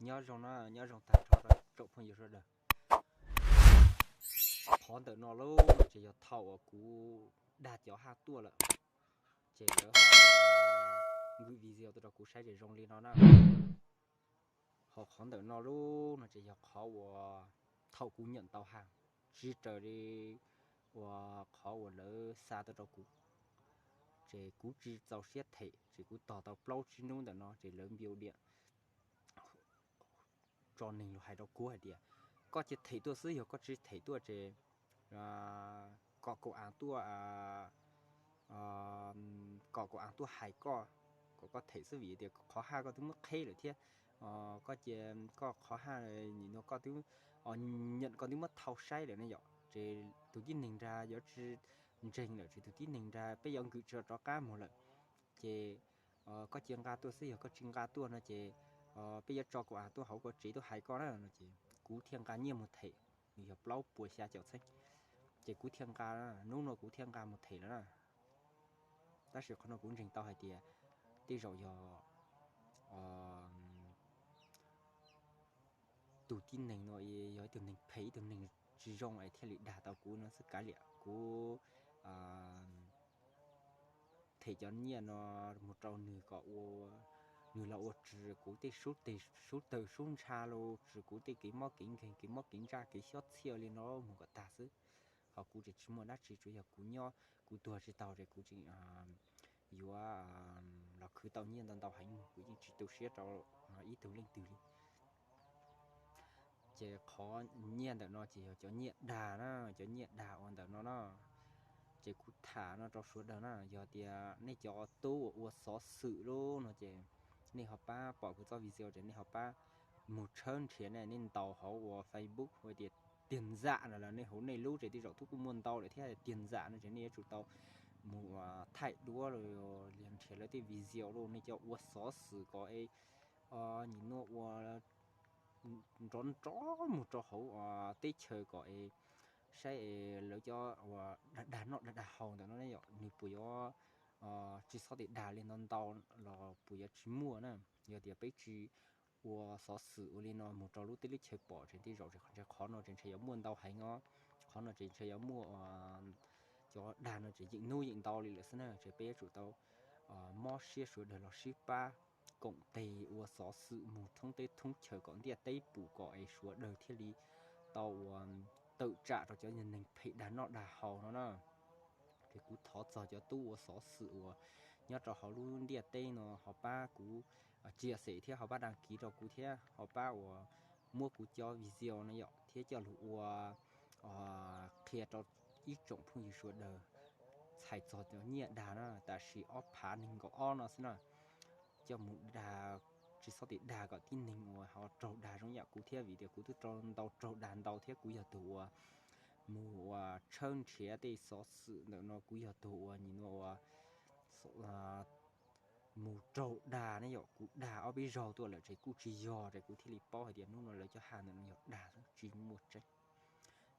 Nyob zoo na, nyob zoo tag nrho rau tsoom phooj ywg sawv daws. Qhov ntawm no lub no ces yog thaum uas kuv dag cov haj tuaj lawm, ces lawv ho nkws video tuaj rau kuv saib ces zoo li no na. Ho qhov ntawm no lub no ces yog qhov uas thaum kuv nyam tau haj, tsis raws li uas qhov uas lawv xa tuaj rau kuv, ces kuv tsis txaus siab them ces kuv tos tau plaub tsib hnub ntawm no ces lawv npiu diam tso neeg los hais rau kuv hais tias, koj cia them tuaj xwb, yog koj tsis them tuaj ces kom kaum av tuaj, kom kaum av tuaj hais koj, kom koj them xwb vim tias qhov haj koj twb muab qheb lawm thiab. Koj cia, koj qhov haj nim no koj twb, nyam koj twb muab thau saib lawm ne yom, ces tus tib neeg nrag yuav tsis ntseeg lawm ces tus tib neeg nrag peb yuav nkws tsis rov qab mus lawm. Ces koj cia nqa tuaj xwb, yog koj tsis nqa tuaj no ces peb yuav tso kaum av tuaj hauv koj tsev tuaj hais koj na no ces kuv thiaj nqa nyiaj mus them, nws yog plaub puas xya caum txheeb. Ces kuv thiaj nqa, hnub no kuv thiaj nqa mus them lawm na. Tab sis qhov no kuv ntseeg tau hais tias tej zaum yog tus tib neeg no yog ib tug neeg phem, ib tug neeg tsis zoo es thiaj li dag tau kuv no xwb. Kav liam, kuv them cov nyiaj no mus rau nws kom ua, nws los ua rau kuv tej sub, sub tawg sub ntsha los rau kuv tej kev mob kev nkeeg, kev mob kev ntsaj, kev xyob txhiaj li no mus kom tag xwb. Ho kuv ces tsis muaj dab tsi, tsuas yog kuv nyob kuv tuag tsis tau ces kuv tseem yuav los khwv tau nyiaj ntau ntau heev, kuv yeej tsis tu siab rau ib tug leej twg li. Ces qhov nyiaj ntawm no ces yog cov nyiaj dag na, cov nyiaj dag ua ntawm no na. Ces kuv tham no rau sawv daws na, yog tias nej cov tub uas ua xov xwm lub no ces nej ho pab pom kuv txoj video ces nej ho pab mus tshawb nrhiav ne, nej ntaus hauv ua Facebook hu tias tiag ntxam no los nej hauv nej lub ces tej zaum twb kuj muaj ntau lawm thiab, tiag ntxam no ces nej yuav tsum tau mus thaij duab los yog nrhiav lawv tej video los nej cov ua xov xwm kom es nim no ua nrov nrov mus rau hauv teb chaws kom es saib es lawv cov uas dag dag noj dag dag haus ntawm no ne yom, nws puas yuav tsis txhob tias dag li ntau ntau los puas yuav tsis muaj na. Yog tias peb tsis ua xov xwm ua li no mus rau lub teb lub chaw pom ces tej zaum ntshe qhov no ces ntshe yuav muaj ntau heev os. Qhov no ces ntshe yuav muaj cov dag no ces yeej hnub yeej ntau li lawm xwb na, ces peb yuav tsum tau mob siab sawv daws los sib pab koom tes ua xov xwm mus thoob teb thoob chaw kom ntiaj teb pum kom es sawv daws thiaj li tau ua tawm tsam rau cov neeg phem dag noj dag haus no na. Ces kuv thov txog cov tub ua xov xwm uas nyob rau hauv lub ntiaj teb no ho pab kuv chia sẻ thiab ho pab đăng ký rau kuv thiab ho pab uas muab kuv cov video no yom thiab coj lug ua qhia rau ib tsoom phooj ywg sawv daws txhais txog cov nyiaj dag na, tam sim ob phav nees nkaum ob no xwb na. Coj mus dag, tsis txhob tias dag kom tib neeg uas ho raug dag zoo yam kuv thiab vim tias kuv twb raug ntau, raug dag ntau thiab kuv yog tus uas mus ua tshawb nrhiav tej xov xwm ntawm no, kuv yog tus uas nim no ua mus raug dag ne yom, kuv dag ob peb zaug tuaj lawm ces kuj tsis yog ces kuv thiaj li paub hais tias hnub no lawv cov haj ntawm no yog dag tsis muaj tseeb.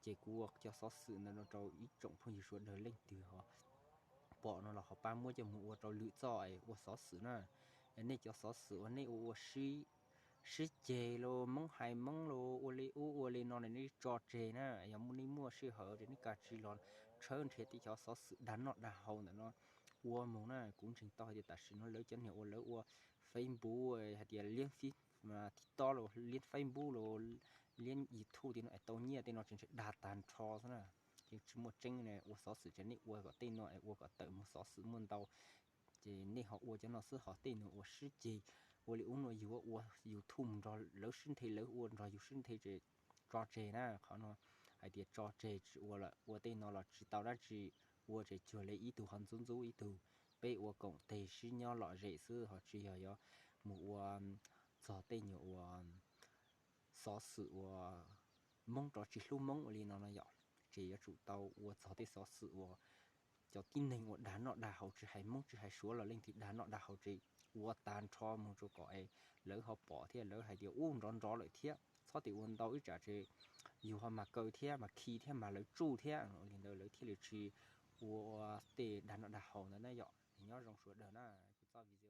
Ces kuv ua cov xov xwm ntawm no rau ib tsoom phooj ywg sawv daws leej twg ho pom no los ho pab muab coj mus ua rau lwm txoj es ua xov xwm na. Nej cov xov xwm uas nej ua ua sib ceg los Hmoob hais Hmoob los ua li ub ua li no nej tso tseg na. Yog muaj nej muaj sij hawm ces nej kav tsij los tshawb nrhiav tej cov xov xwm dag noj dag haus ntawm no ua mus na. Kuv ntseeg tau hais tias tam sim no lawv cov niag uas lawv ua Facebook hais tias liab fib TikTok los liab Facebook los liab YouTube tej no es tau nyiaj tej no ces ntshe dag tag nrho xwb na. Ces tsis muaj tseeb ne, ua xov xwm ces nej ua kom tej no es ua kom tawm mus xov xwm muaj ntau. Ces nej ho ua cov no xwb ho tej no ua sib ceg ua li ub no yus ua YouTube nrog lawv sib nthe, lawv ua nrog yus sib nthe ces tso tseg na. Qhov no hais tias tso tseg tsis ua lawm, ua tej no los tsis tau dab tsi, ua ces cuag li ib tug ho ntxub ntxub ib tug. Peb ua koom tes sib nyob lom zem xwb ho tsis yog yuav mus ua txog tej nyuag ua xov xwm uas Hmoob rov tsis hlub Hmoob ua li no no yom. Ces yuav tsum tau ua txog tej xov xwm uas cov tib neeg uas dag noj dag haus tsis hais Hmoob tsis hais Suav los leej twg dag noj dag haus ces ua tag nrho mus rau kom es lawv ho pom thiab lawv hais tias ub nrov nrov lawm thiab, txhob tias ua ntau ib tsam ces yus ho mas kaw thiab mas khi thiab mas lawv tsuj thiab li ntawd lawv thiaj li tsis ua tej dag noj dag haus ntawd na yom. Nyob zoo sawv daws na, kuv txoj video